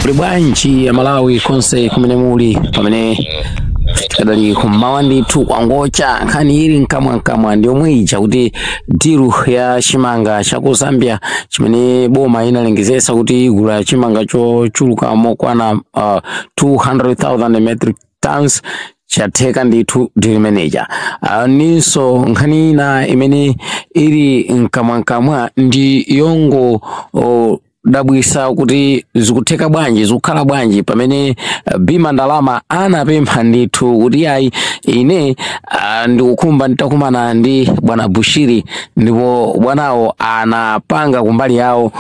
Kuli bwanji Amalawi konse kumene muli, pamene tikadali kummawa ndithu kwangocha? Nkhani ili nkamwankamwa ndi yomwe ija kuti deal ya chimanga cha ku Zambia chimene boma inalengezesa kuti igula chimanga chochuluka mokwana 200,000 metric tons chatheka ndithu deal manager. Ninso nkhani ina imene ili nkamwankamwa ndi yongo dabwisa kuti zikutheka bwanji, zikukhala bwanji pamene Bima Ndalama anapempha ndithu kuti ayi, ine ndikukhumba nditakumana ndi bwana Bushiri, ndipo bwanawo anapanga kumbali yawo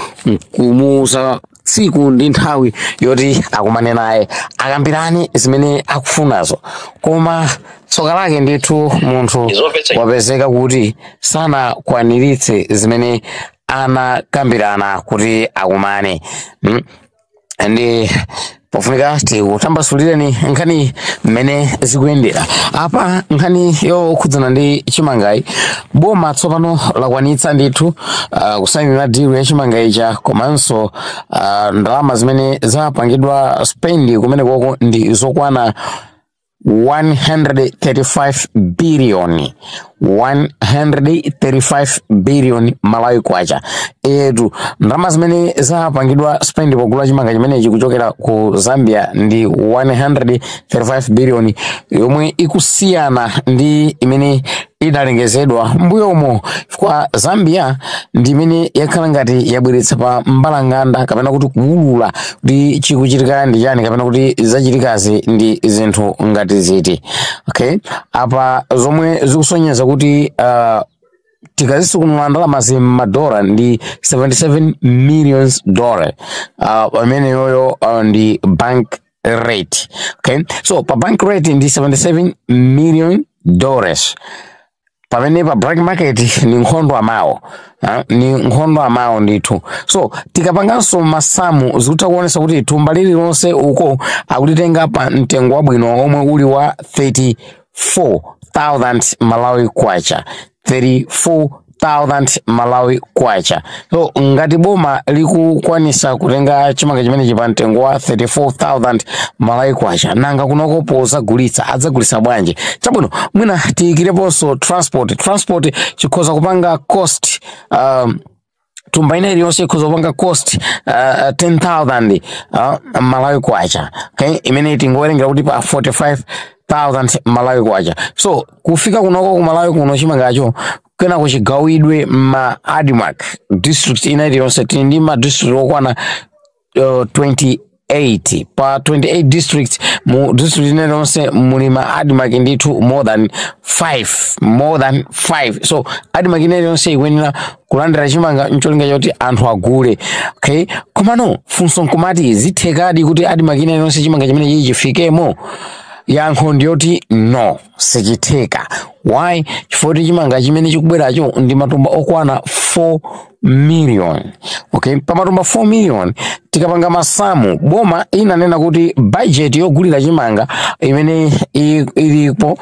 kumuuza tsiku ndi nthawi yoti akumane naye akambirane zimene akufunazo, koma tsoka lake ndithu munthu wapezeka kuti sanakwaniritse zimene anakambirana kuti akumane. Ndi pofunika tikutambasulireni nkhani mmene zikuyendera apa. Nkhani yokhudzana ndi chimangayi, boma tsopano lakwanitsa ndithu kusayinira deal ya chimanga ija, komanso ndalama zimene zapangidwa spend kumene koko ndi zokwana 135 billion, 135 billion Malawi kwacha etu. Ndalama zimene zapangidwa spend pogula chimanga chimenechi kuchokera ku Zambia ndi 135 billion, yomwe ikusiyana ndi imene idalengezedwa mbuyomo, chifukwa Zambia ndi imene yakhala ngati yabweretsa pa mbalanganda kapena kuti kuwulula kuti chikuchitika ndi chani kapena kuti zachitikazi ndi zinthu ngati ziti. Okay, apa zomwe zikusonyeza kuti tikazisukunula ndalama m'madola ndi 77 millions dollar, pamene yoyo ndi bank rate. Okay, so pa bank rate ndi 77 million dollars, pamene pa black market ni nkhondo amawo, ni nkhondo amawo ndithu. So tikapanganso masamu zikutha kuonesa kuti thumba lililonse uko akulitenga pa mtengo wabwino omwe uli wa 34,000 Malawi kwacha, 34,000 Malawi kwacha. So ngati boma likukwanisa kutenga chimanga chimenechi pa mtengo wa 34,000 Malawi kwacha, nanga kunoko pozagulitsa adzagulitsa bwanji? Chabwino, mwina tiyikireponso transport. Transport chikhoza kupanga cost, thumba ina iliyonse ikhoza kupanga cost 10,000 Malawi kwacha. Okay, imene tingowerengera kuti pa 45,000 Malawi kwacha. So kufika kunoko ku Malawi kuno chimangacho kena kuchigawidwe ma ADMARC district ina iliyonse. Tili ndi ma district okwana 28. Pa 28 districts, mu district ina iliyonse muli ma ADMARC ndithu more than 5, more than 5. So ADMARC ina iliyonse ikuyenera kulandira chimanga ncholinga choti anthu agule. Okay, komano funso nkumati, zithekadi kuti ADMARC ina iliyonse chimanga chimene chichi chifikemo? Yankho ndiyoti no, sichitheka. Why? Chifukwa chimanga chimene chikubweracho ndi matumba okwana 4 million. Okay, pa matumba 4 million tikapanga masamu, boma inanena kuti budget yogulira chimanga imene ilipo,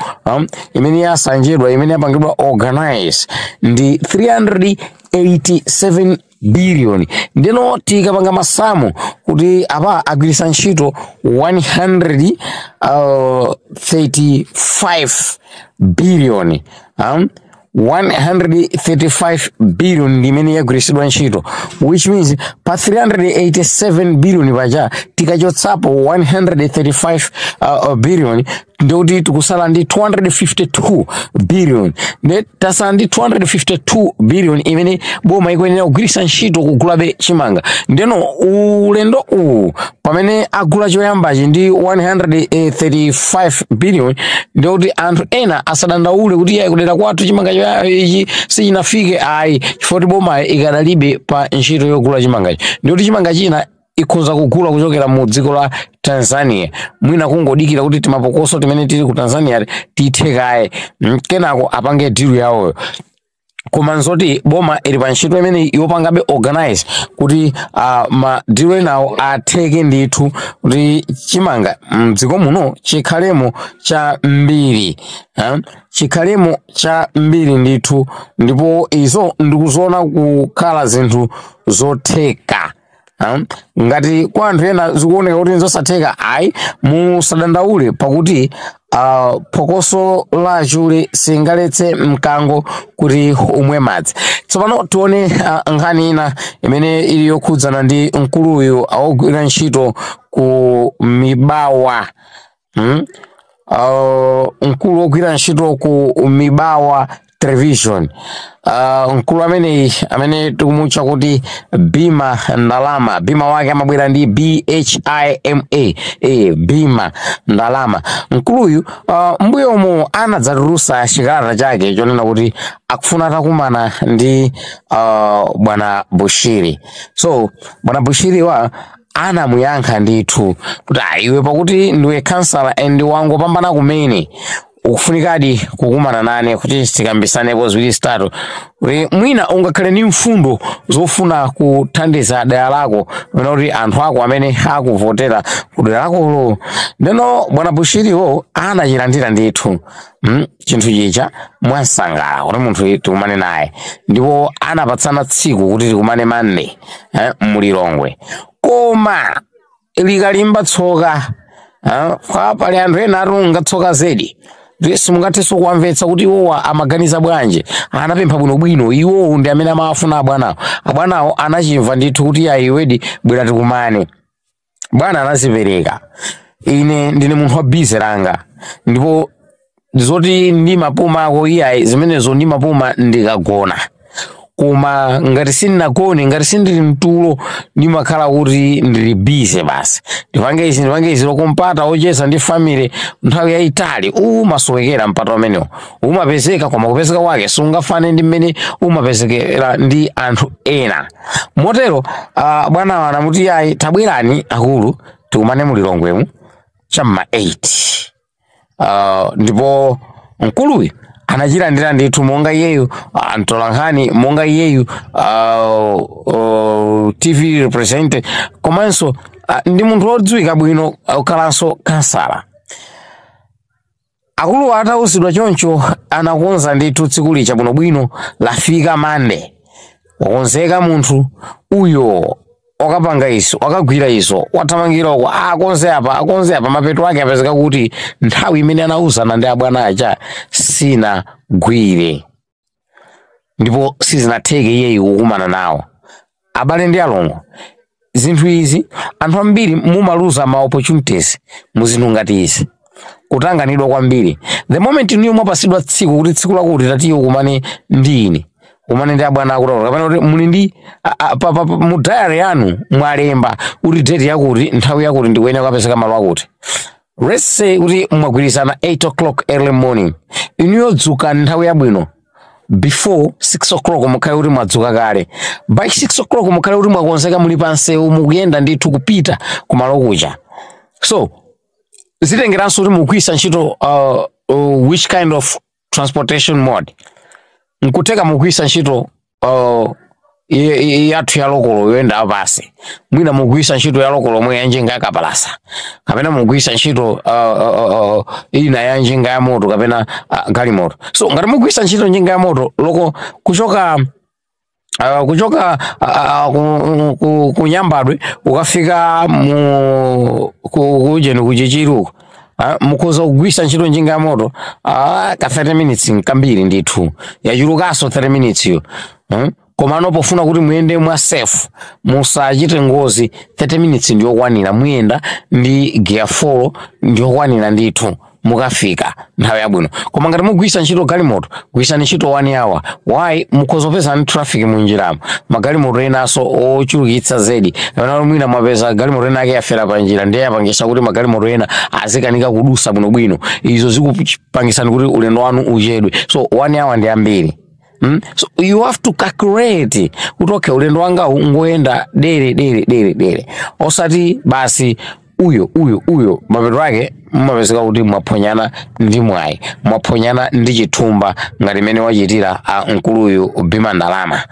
imene yasanjidwa, imene yapangidwa organize ndi 387 billion. Ndino tikapanga masamu kuti apa agwiritsa ntchito 135 billion, 135 billion ndi imene yagwiritsidwa ntchito, which means pa 387 billion paja tikachotsapo 135 billion, ndikuti tikusala ndi 252 billion. Ne tasala ndi 252 billion imene boma ikuyenera kugwiritsa ntchito kugulabe chimanga. Ndeno ulendo uwu pamene agula choyambachi ndi 135 billion, ndikuti anthu ena asadandaule kuti iyayi, kudera kwathu chimanga ichi sichinafike. Ayi, chifukwa kuti boma ikadalibe pa ntchito yogula chimangachi. Ndikuti chimanga china ikhoza kugula kuchokera mu dziko la Tanzania, mwina kungodikira kuti timapokoso timene tili ku Tanzania tithe kaye, kenako apange deal yawoyo. Koma nzoti boma ili pa ntchito imene yopangabe organize kuti ma deal enawo atheke ndithu kuti chimanga mdziko muno chikhalemo cha mbiri, chikhalemo cha mbiri ndithu. Ndipo izo ndikuziona kukhala zinthu zotheka. Ngati kwa anthu ena zikuoneka kuti nzosatheka, ayi, musadandaule, pakuti phokoso la chule singaletse mkango kuti umwe madzi. Tsopano tione nkhani ina imene ili yokhudzana ndi mkuluyu awogwira ntchito ku Mibawa, Mkulu wogwira ntchito ku Mibawa Television, mkulu ameneyi amene tikumutcha kuti Bima Ndalama. Bima wake amabwera ndi Bhima, Bima Ndalama. Mkuluyu mbuyomu anadzatulutsa chikalata chake chonena kuti akufuna atakumana ndi bwana Bushiri. So bwana Bushiri wa anamuyankha ndithu kuti, "Ah, iwe pakuti ndiwe kansala and wangopambana kumene, ukufunikadi kukumana nane kuti tikambisanepo ziwiri zitatu, kuti mwina ungakhale ndi mfundo zofuna kuthandiza dera lako kapena kuti anthu ako amene akuvotera ku dera lakolo." Ndeno bwana Bushiriwo anachilandira ndithu chinthu chija mwansangala kuti munthu tikumane naye, ndipo anapatsana tsiku kuti tikumane Monday mulilongwe. Koma likalimba tsoka, kwa pali anthu ena atunga tsoka zedi, simungathenso kuwamvetsa kuti iwowa amaganiza bwanji. Anapempha bwinobwino, iwowo ndi amene amawafuna abwanawo. Abwanawo anachimva ndithu kuti ayi, iwedi bwera tikumane. Bwana anazipereka, "Ine ndine munthu wa busy langa, ndipo zoti ndimapumako iyayi, zimenezo ndimapuma ndikagona. Koma ngati sindinagone, ngati sindili mtulo, ndimakhala kuti ndili busy basi, ndipange izi, ndipange izi." Lokumpata ocheza ndi family nthawi yayitali umasowekera. Mpata umenewo umapezeka, koma kupezeka kwake sungafane ndi mmene umapezekera ndi anthu ena. Motero bwana anamuti, "Ayi, tabwerani akulu, tikumane mulilongwemu cham'ma 8." Ndipo mkuluyu anachilandira ndithu monga iyeyu mtolankhani, monga iyeyu TV representative, komanso ndi munthu wodziwika bwino kukhalanso kansala. Akuluwa atawuzidwa choncho anakonza ndithu tsiku lija bwinobwino. Lafika Mande, wakonzeka munthu uyo, wakapanga iso, wakagwira iso, wathamangira uko, akonze apa, akonze apa. Mapeto ake apezeka kuti nthawi imene anawuzana ndi abwana aja sinagwire, ndipo sizinatheke iyeyu kukumana nawo. Abale ndi alongo, zinthu izi anthu ambiri mumaluza ma opportunities mu zinthu ngati izi, kutanganidwa kwambiri. The moment inuyo mwapasidwa tsiku kuti tsiku lakuti tatiyo kumane ndi ine, kumane ndi abwana akuti, kapena kuti muli ndi mu diary yanu mwalemba kuti date yakuti, nthawi yakuti, ndikuyenera kukapezeka malo akuti. Let's say kuti mwagwirizana 8 o'clock early morning, inuyo dzuka nthawi yabwino, before 6 o'clock mukhale kuti mwadzuka kale. By 6 o'clock mukhale kuti mwakonzeka, muli pansewu, mukuyenda ndithu kupita kumalo kuja. So zitengeranso kuti mukugwiritsa ntchito which kind of transportation mode. Nkuteka mukugwiritsa ntchito yathu ya local yoyenda pasi, mwina mukugwiritsa ntchito ya local omwe ya njinga yakapalasa, kapena mukugwiritsa ntchito ina ya njinga ya moto kapena galimoto. So ngati mukugwiritsa ntchito njinga ya moto local kuchoka ku Nyambadwe ukafika mu kujeni kuchichiruko, mukhoza kugwiritsa ntchito njinga ya moto ka 30 minutes nkambiri ndithu, yachulukanso 30 minutes yo, Komano pofuna kuti muyende mwa safe, musachite ngozi, 30 minutes ndiyokwanira. Muyenda ndi gear 4, ndiyokwanira ndithu, mukafika nthawi yabwino. Koma ngati mugwiritsa ntchito galimoto, gwiritsani ntchito 1 hour. Why? Mukhoza kupeza ndi traffic munjiramo, magalimoto enanso ochulukitsa zedi, kapena mwina mwapeza galimoto ena ake yafera panjira, ndiye yapangisa kuti magalimoto ena azikanika kudusa bwinobwino. Izo zikupangisani kuti ulendo wanu uchedwe. So 1 hour ndi ambiri. So you have to calculate kuti okay, ulendo wanga ungoyenda dere dere dere dere, osati basi uyo uyo uyo. Mapeto ake mumapezeka kuti mwaphonyana ndi mwayi, mwaphonyana ndi chithumba, ngati mmene wachitira a mkuluyu Bima Ndalama,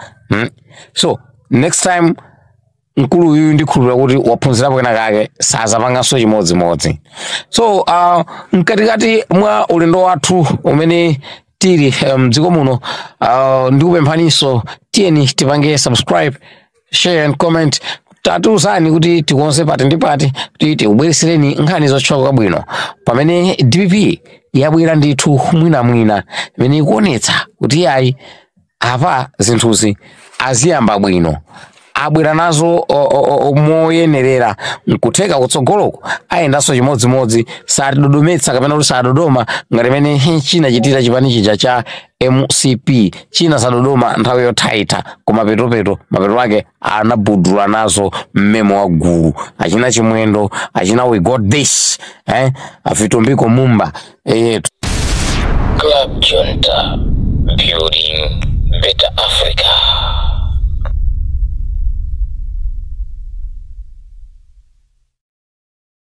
So next time mkuluyu ndikhulupirira kuti waphunzirapo kena kake, sazapanganso chimodzimodzi. So mkatikati mwa ulendo wathu umene tili mdziko muno, ndikupemphaninso, tiyeni tipange subscribe, share and comment. Tatiuzani kuti tikonze pati ndi pati kuti tikubweresereni nkhani zotchuka bwino pamene DPP yabwera ndithu mwinamwina, imene ikuonetsa kuti yayi, apa zinthuzi aziyamba bwino, abwera nazo moyenerera. Nkutheka kutsogoloko ayendanso chimodzimodzi, satidodometsa kapena kuti sadodoma ngati imene chinachitira chipani chija cha MCP. China sadodoma nthawi yothaitha, koma petopeto mapeto ake anabudula nazo mmemo wa gulu. Achina Chimwendo, achina "We got this", eh? Avitumbiko Mumba. Club Junta, building better Africa.